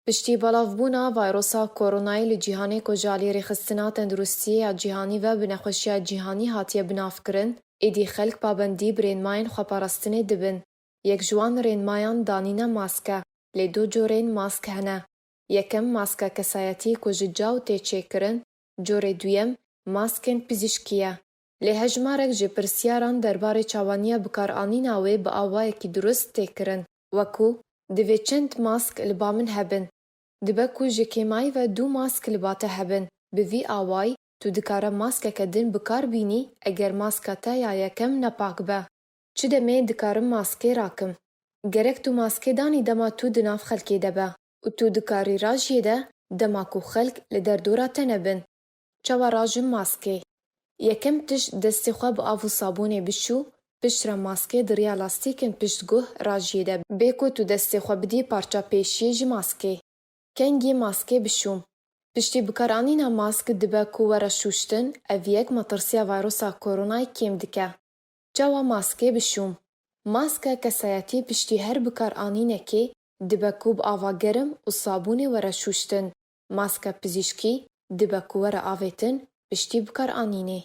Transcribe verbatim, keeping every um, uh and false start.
Piştî belavbûna vayrosa koronayê li cîhanê ku ji alî Rêxistina Tenduristiyê ya Cîhanî ve bi nexweşiya cîhanî hatiye binavkirin, êdî xelk pabendî bi rênmayên xweparastinê dibin. Yek ji wan rênmayan danîna mask e, lê du corên mask hene. Yekem maska kesayetî ku ji caw tê çêkirin, corê duyem maskên pizîşkî ye. Lê hejmarek ji pirsyaran derbarê çawaniya bikaranîna wê bi awayekî durust tê kirin, wekû, divê çend mask li ba min hebin. Dibe ku ji kêmayî ve du mask li ba te hebin. Bi vî awayî, tu dikare maskeke din bi kar bînî eger maska te ya yekem nepak be. Çi demê dikarim maskê rakim? Gerek tu maskê danî dema tu di nav xelkê de be û tu dikarî rajiyê de dema ku xelk li derdora te nebin. Çawa rajim maskê? Yekem tişt destê xwe bi av û sabûnê bişû, piştre maskê di riya lastîkên piştguh rajiyê de bê ku tu destê xwe bidî parça pêşiyê ji maskê. Kengî maskê bişûm? Piştî bikaranîna mask dibe ku were şûştin, ev yek metirsiya vayrosa koronayê kêm dike. Çawa maskê bişûm? Maska kesayetî piştî her bikaranînekê dibe ku bi ava germ û sabûnê were şûştin. Maska pizîşkî dibe ku were avêtin piştî bikaranînê.